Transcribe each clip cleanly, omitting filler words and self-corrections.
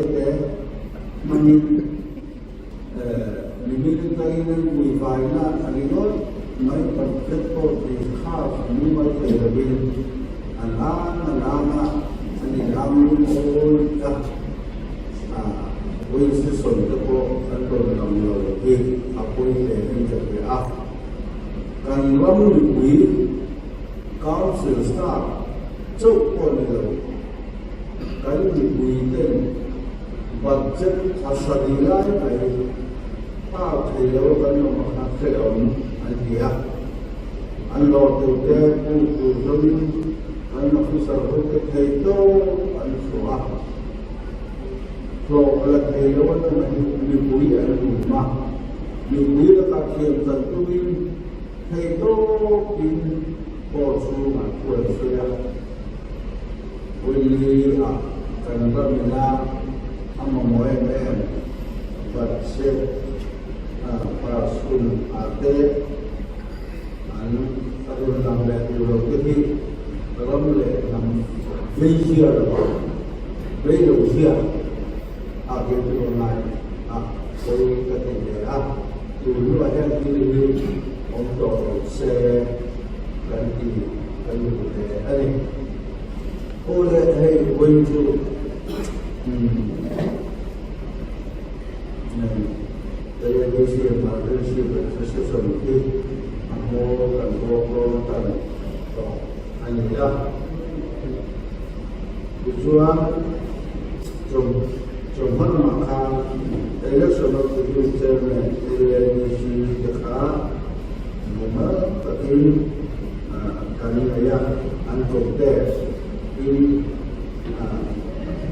te te hmangin mimir takin an puivaina a ringawt mai budget pawh ti khak mumal thei lovin an ang an ang a, an inang lungawi a, vawi session te pawh an rawn lang lo hi a pawi hle in ka hria a. Kan ram mipui council staff chauh pawh ni lo, kan mipui ten budget a sari lai mai phak thei lo kan awm a kha hrehawm an ti a. An hlawh tur te puk tur zawngin kan officer ho te thei tawp an chhuah a. Hlawh la thei lo an awm a hi mipui an rum a. Mipui lakah thiam chan tumin thei tawpin haw chhungah thu an sawi a. Willie a kan ramin a a mamawh em em budget pass hun ah te an rawn lang leh tur lo te hi ram leh hnam vei zia lo a vei lo zia a kei chu ka ngai a pawi ka ti hle a tun hnuah hian thil hi awm tawh lo se kan ti kan duh hle a ni. Aw le hei vawiin chu LADC Emergency Registration hi a hmawr kan bawk dawn tan tawh a ni a. Tichuan chawhma lamah khan Election of the new Chairman LADC te kha mumal takin Kan nei a, an contest in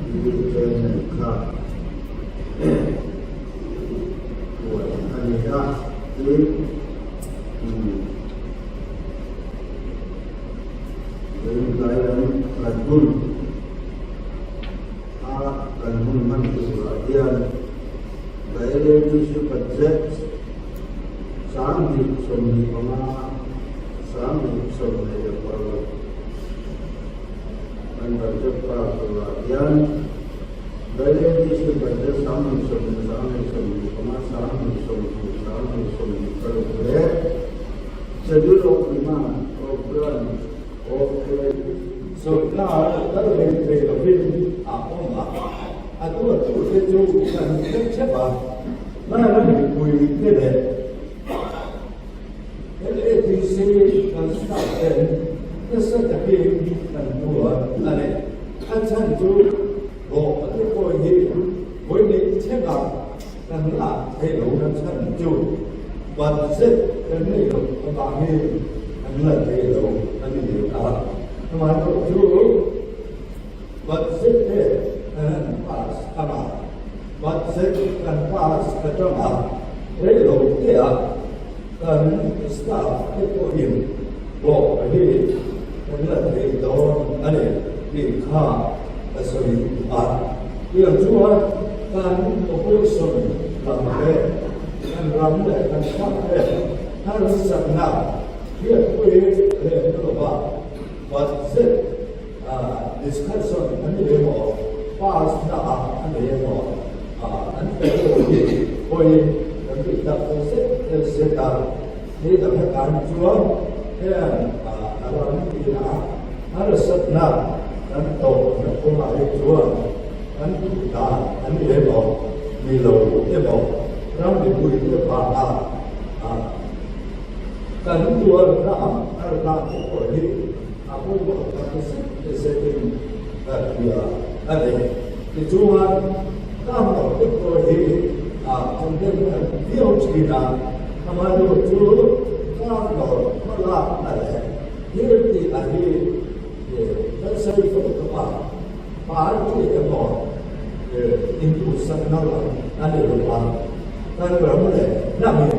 new chairman kha buai a ni a, tin tlai lam kan hun a kan hun hman turah hian the LADC budget 2025 2026 kan budget pass turah hian LADC budget 2020, 2025, 2026 leh Schedule of Demand of Grant of LADC Sawrkar kal reng thei lovin a awm a, a tuartute chu kan hre theuh a. Hmana mipui te leh LADC kan staff ten nasa takin kan tuar a ni. A chhan chu hlawh te pawh hi vawiin thlengah kan lak theih lohna chhan chu budget kan neih loh avangin kan la thei lo a ni a. Amaherawhchu budget te kan han pass ang a. Budget kan pass atanga rei lo tea kan staff te pawhin hlawh hi kan la thei dawn a ni tih kha ka sawi a. Tiang chuan kan opposition lam te, kan ram leh kan khak te harsatna hriatpui leh hlawha budget Discussion a ni emaw, pass na ah a ni emaw, an pe tur hi hawi kan tih tak zet zet a. Ni dang atan chuan heng a ram ina harsatna kan tawhna kawngah hi chuan kan duh dan a ni emaw, ni lo emaw, ram mipuite vanga kan tuarna harhna te pawh hi A pawimawh tak zet zetin ka hria a ni. Tichuan, ka hmuh te pawh hi a condemn kan viau thin a, amaherawh chu ka nawr hmalakna leh thil tih a hi kan sawi tawh tawh a, party emaw induhsakna lam a ni lo a, kan ram leh hnamin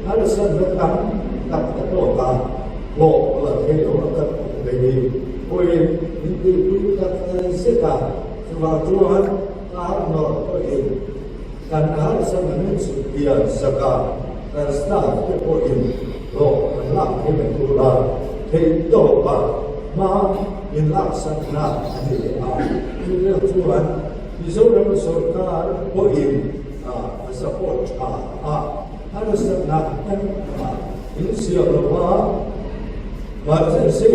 harsatna tam tak a tawk a. Hlawh la thei lo a kan awm ve hi pawhin min tihpui tak zet a, chuvang chuan kar nawr pawhin kan harsatna min chhut hian saka kan staff te pawhin hlawh kan lak thei na tura theih tawpa hma min laksakna a ni a, chutiang chuan. Mizoram sorkar pawhin a support tha a, harsatna engmah in siam lo a, emergency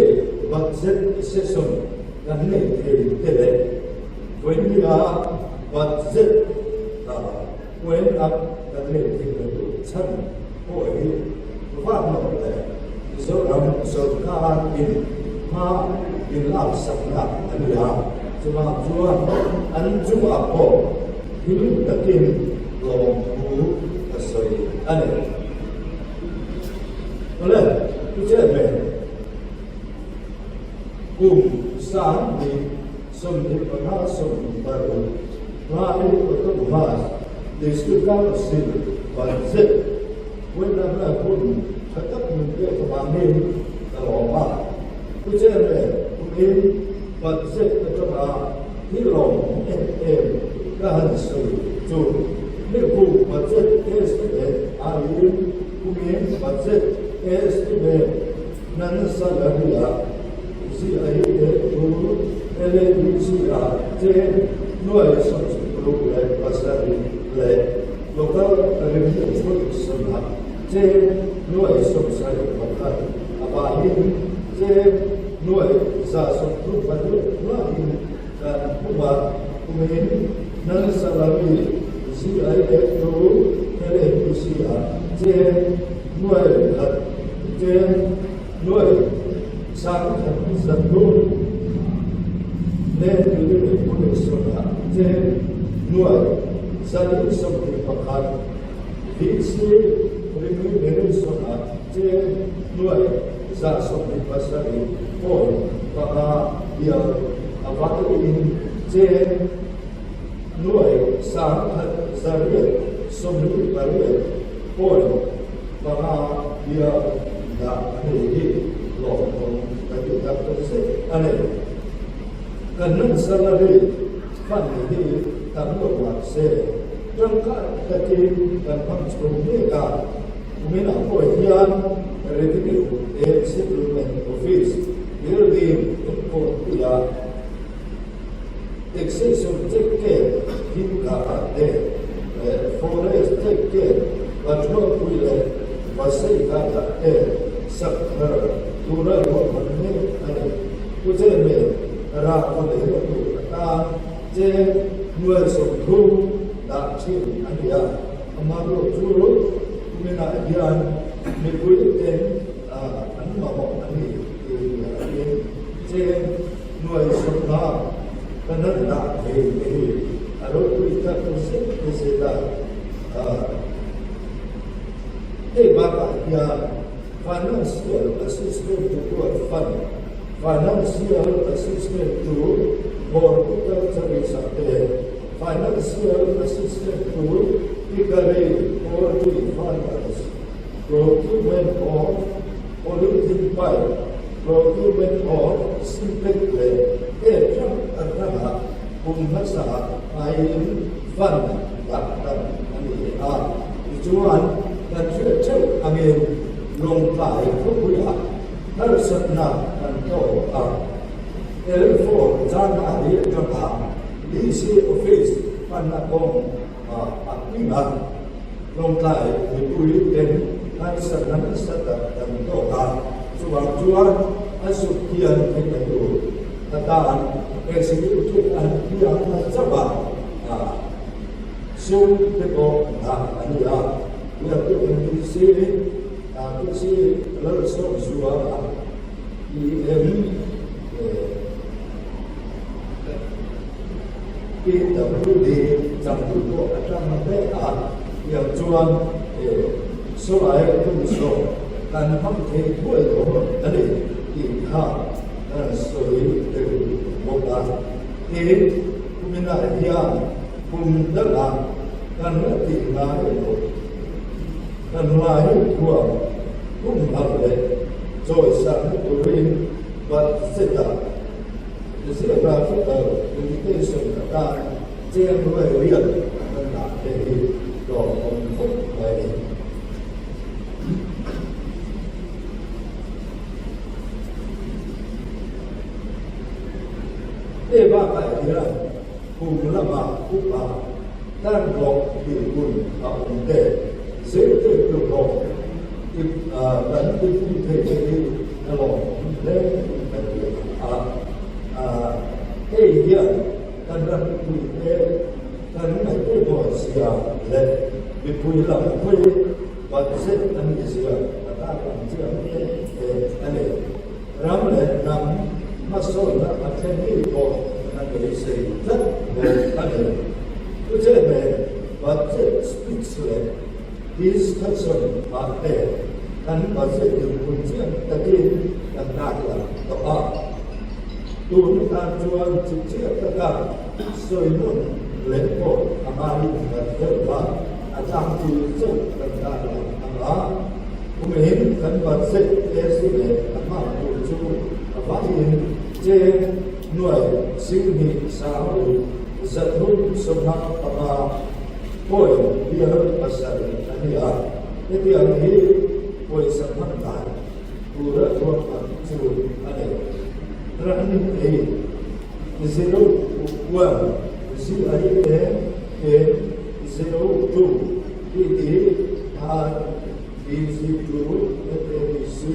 budget session kan nei thei te leh vawinia budget point up kan nei thei lo tur chhan pawh hi vak lo leh Mizoram sorkar in hma in laksakna a ni a, chuvang chuan an chungah pawh hlim takin lawmthu ka sawi a ni. Awle, Pu Chairman, kum 20 25 16 Autonomous District Council Budget Puitlana hun tha tak min pek avangin ka lawm a. Pu Chairman, kumin budget atanga thil lawmawm em em ka han sawi chu Mihu budget estimate aiin kumin budget estimate nan salary-ah ZIA chu LADC-ah cheng nuai 67 leh Local Revenue Commission-ah cheng nuai 71 a vaiin cheng nuai 136 laiin kan hmu a, kumin nan salary ZIF chu LADC-ah cheng nuai khat cheng nuai 103 Land Revenue Commission-ah cheng nuai 121 VC Remuneration-ah cheng nuai 127 point panga bial a vaiin cheng nuai 128 point panga bial dah a nei hi lawmawm ka ti tak zet a ni. Kan nun salary fund hi tam lo mah se tangkai takin kan hmang chho mek a, kuminah pawh hian Revenue and Settlement Office building enkawlpuia Taxation check camp Himkah te leh Forest check camp Pathuapui leh Vaseighat-ah te sak thar tura ruahman mek a ni. Pu Chairman, rah vaw leh rawh tur atan cheng nuai 30 dah thin a ni a, amaherawh chu kuminah hian mipui ten an mamawh a ni tih hriain cheng nuai 50 ka nan dah thei te hi a ropui tak zet zet a. Hei bakah hian Financial Assistance to Poor Fund, Financial Assistance to Horticulturist ah te, Financial Assistance to Piggery Poultry Farmers, Procurement of Polythene Pipe, Procurement of Sintex leh heng hrang hrangah kum hmasa aiin fund dah tam a ni a. Tichuan, kan hriat theuh angin Lawngtlai khawpuiah harsatna kan tawk a. L4 Chanmari atanga DC Office panna kawng a hming a, Lawngtlai mipui ten harsatna nasa tak kan tawk a, chuvang chuan a zuk hian theihna tur atan Executive an piang a chauh a, sum te pawh dah a ni a. Biaktu NDC Kusi Lalsawmzuala EM PWD changtu pawh a tang hle a, tiang chuan sawlai tum zawk kan hmang thei thuai dawn a ni tih kha kan sawi tel bawk a. Tin, kuminah hian kum dangah kan la tih ngai lo. Kan lai thuam humhalh leh chawisakna turin budget-ah geographical indication atan cheng ruai riat kan dah te hi hlawhawm khawp mai. Hei bakah hian kum lamah. Kan hlawh tihpun a awm te, zirtirtu hlawh kan tipun thei te hi a lawmawm hle in kan hria a. Hei hian kan ram mipui te kan ngaihpawimawh zia leh mipui lam hawi budget a nih zia a tarlang chiang em em a ni. Ram leh hnam hmasawnna a thlen ngei pawh kan beisei tlat bawk a ni. Pu Chairman, budget speech leh discussion ah te kan budget dinhmun chiang takin kan tarlang tawh a. Tun atan chuan chipchiar taka sawi nawn leh pawh a ngai ngat deuh a, a tlangpui chauh kan tarlang ang a. Kumin kan budget estimate a hman tur chu a vaiin cheng nuai singhnih sang 335 point bial pasarih a ni a, hetiang hi pawisa hman dan tura ruahman chu a ni. Running eight zero one Z I N N zero two P D I B Z two F A B C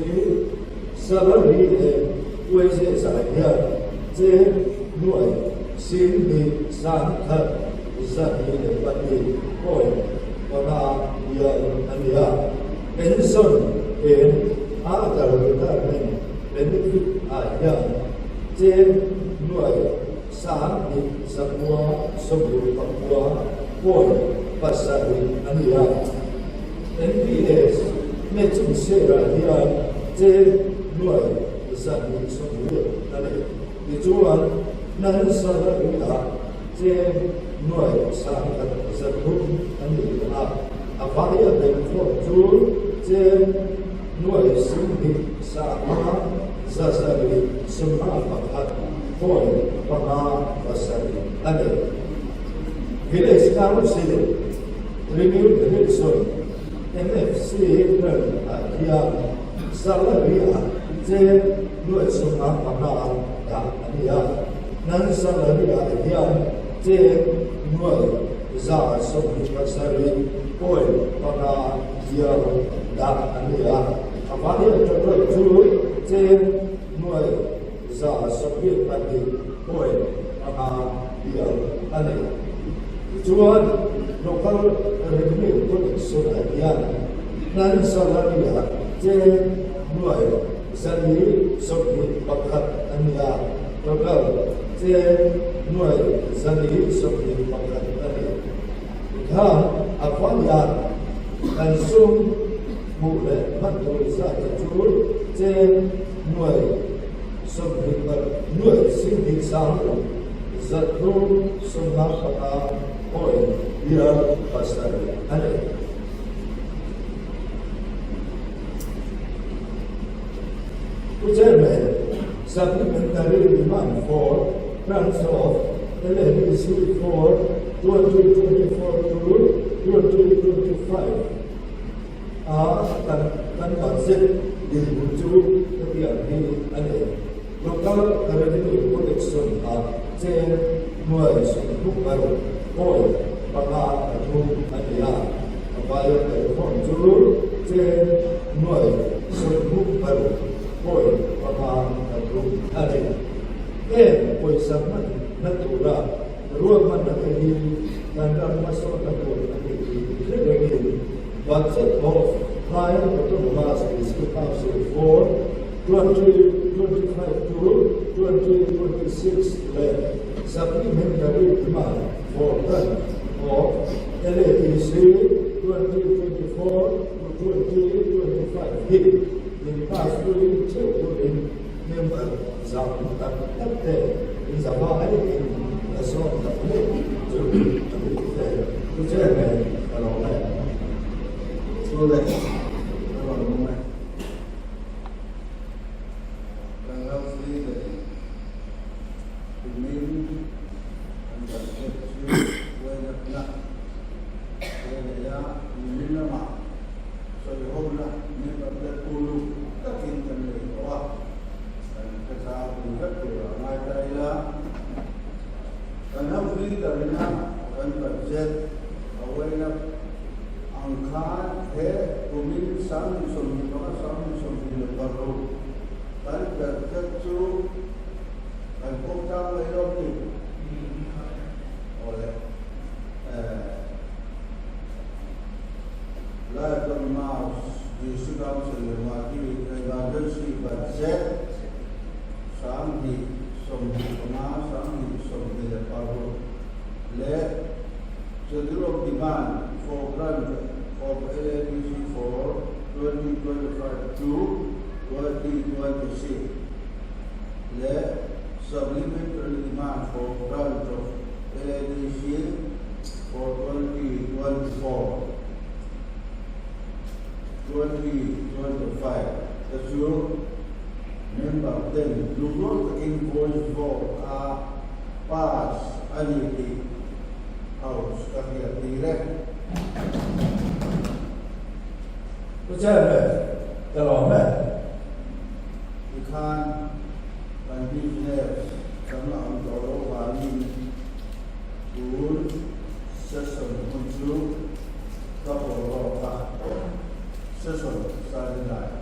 Salary leh wages ah hian cheng nuai 10,000 102 point panga bial a ni a. Pension and other retirement benefit ah hian cheng nuai 2,169 point pasarih a ni a. NPS matching share ah hian cheng nuai 290 a ni. Tichuan, non-salary ah cheng nuai 1,300 a ni leh a, a vaia belkhawm chu cheng nuai 2,571 point panga pasarih a ni. Village Council Remuneration, MFC grant ah hian salary ah cheng nuai 15 dah a ni a, non-salary ah hian cheng nuai 127 point panga bial dah a ni a, a vaia total chu cheng nuai 122 point panga bial a ni. Tichuan, local revenue collection ah hian non-salary ah cheng nuai 421 a ni a, total cheng nuai 421 a ni. Tikhan a vaia kan sum hmuh leh hman tur zat te chu cheng nuai 20 nuai 10 375 point bial pasarih a ni. Pu Chairman, Supplementary Demand for Grants of LADC for 2024 to 2025 a kan kan budget dinhmun chu hetiang hi a ni. Local Revenue Collection ah cheng nuai 66 point panga pathum a ni a, a vaia telkhawm chu cheng nuai 66 point panga pathum a ni. Heng pawisa hman na tura ruahmanna te hi kan ram hmasawnna tur a ni tih hre rengin Budget of Higher Autonomous District Council for 2025 to 2026 leh Supplementary Demand for Grant of LADC 2024 to 2025 hi in pass turin theuh turin member zam tak tak te in zava aiin ka sawm tak meuh chu a ni te. Pu Chairman, ka lawm e. Chu le, ka rawn awm e. Kan house leader in kumin kan budget chu huainatna he leh a nimin lamah sawihona member te uluk takin kan nei tawh a, kan hre zau pui vek tur a ngai ta ila. Kan house leader ina kan budget. Budget a uaina ang khan he kumin 2025, 2026 kan budget chu kan pawm tlang mai lo ni? Awle. Library Mouse District Council leh Guwahati Emergency Budget 2025, 2026 leh Schedule of Demand for Grant of LADC for 2025 to 2026 leh Supplementary Demand for Grant of LADC for 2024, 2025 te chu member ten lungrual takin voice vote a pass a ni tih House ka hriat tir e. Pu Chairman, ka lawm e. Tikhan kan business kan la awm tawh loh vangin Tun session hun chu ka pawh rawk a, session Saturday night.